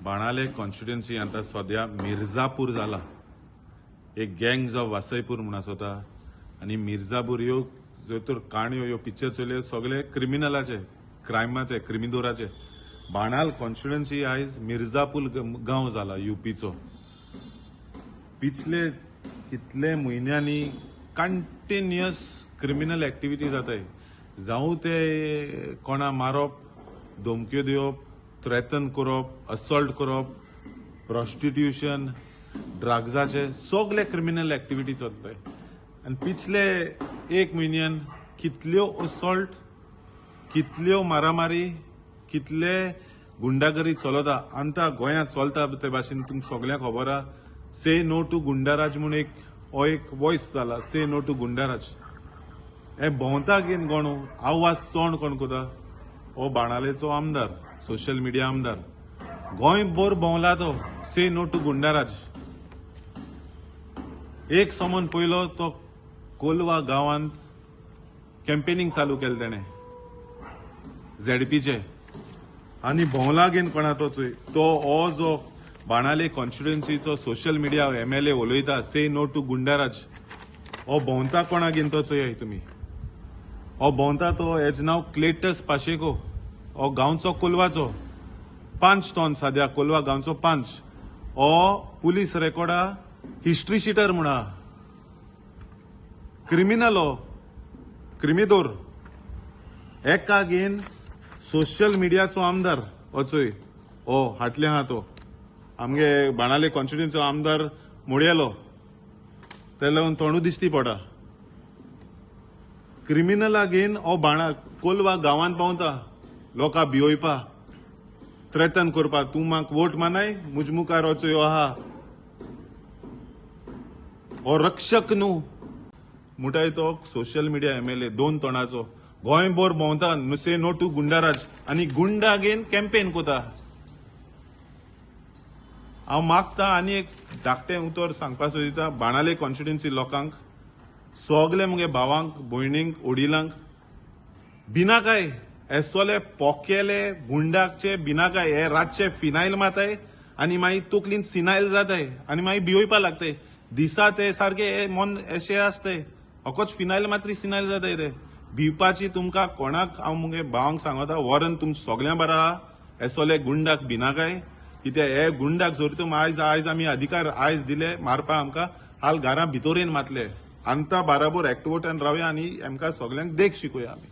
बाणाले constituency आतां सद्या मिर्जापूर जाला. एक गँग्स ऑफ वासयपूर म्हूण आसता आनी मिर्जापूर ह्यो ज्यो तर काणयो, ह्यो पिक्चर चोयले, सगळे क्रिमिनलाचे, क्रायमाचे, क्रिमिदोराचे. बाणाल कॉन्स्टिट्युएन्सी आयज मिर्जापूर गांव जाला युपीचो. पिछले कितले म्हयन्यांनी कंटिन्युअस क्रिमिनल एक्टिविटी जाताय. जावं ते कोणा मारप, धमक्यो दिवप, थ्रेटन करप, असॉल्ट करप, प्रॉस्टिट्युशन, ड्रग्साचे, सगळे क्रिमिनल एक्टिविटी चलताय. आनी पिछले एक म्हयन्यान कितल्यो असॉल्ट, कितल्यो मारामारी, कितले गुंडागरी चलता आतां गोंयांत चलता ते भाशेन तुमकां सगल्यांक खबर आहा. से नो टू गुंडाराज म्हूण एक हो एक वॉयस जाला, से नो टू गुंडाराज. हे भोंवता घेवन कोणू आवाज चोण कोण कोता? हो बाणालेचो आमदार, सोशल मिडिया आमदार. गोंयभर भोंवला तो से नो टू गुंडाराज. एक समन पयलो तो कोलवा गांवांत कॅम्पेनिंग चालू केलें तेणें झेडपीचे. आनी भोंवला घेवन कोणा तो चोय, तो हो जो बाणाले कॉन्स्टिट्युएन्सीचो सोशल मिडिया एमएलए उलयता से नो टू गुंडाराज, हो भोंवता कोणा घेवन तो चोयाय तुमी. हो भोंवता तो, हेजें नांव क्लेटस पाशेको. हो गांवचो कोलवाचो पांच तोन, सद्या कोलवा गांवचो पांच. हो पुलीस रेकॉर्डा हिस्ट्री शिटर म्हणा, क्रिमिनल हो, क्रिमिदोर. एका घेन सोशल मिडियाचो आमदार हो चोय, हो हाटले आहा तो आमगे बाणाले कॉन्स्टिट्युएन्सीचो आमदार मोडयेलो, तेका लागून तोंडू दिश्टी पडा. क्रिमिनला घेन हो बाणा कोलवा गांवांत पावता, लोकां भियोवपा, थ्रेटन करपा, तूं म्हाका वोट मानाय, मुज मुखार हो चोय आहा हो रक्षक न्हू मुटाय. तो सोशल मिडिया एमएलए दोन तोंडाचो गोंयभर भोंवता, से नो टू गुंडाराज आनी गुंडा घेवन कॅम्पेन कोता. हांव मागता आनी एक धाकटें उतर सांगपा सोदिता बाणाले कॉन्स्टिट्युएन्सी लोकांक, सगले मुगे भावांक, भयणींक, वडिलांक, भिनाकाय एसोले पोकेले गुंडाकचे भिनाकाय. हे रातचे फिनायल माताय आनी मागीर तकलीन सिनायल जाताय आनी मागीर भियोवपा लागताय. दिसा ते सारके हे मन अशें आसताय, होकोच फिनायल मात्री सिनायल जाताय. ते भिवपाची तुमकां कोणाक हांव मुगे भावांक सांगता, वॉरन तुमकां सगळ्यां बरो आहा. एसोले गुंडाक भिनाकाय, कित्याक हे गुंडाक जर तुम आयज आयज आमी अधिकार आयज दिले मारपा आमकां, हाल घरां भितर येवन मातले. आमकां बाराबर एकवटान रावया आनी आमकां सगल्यांक देख शिकोया आमी.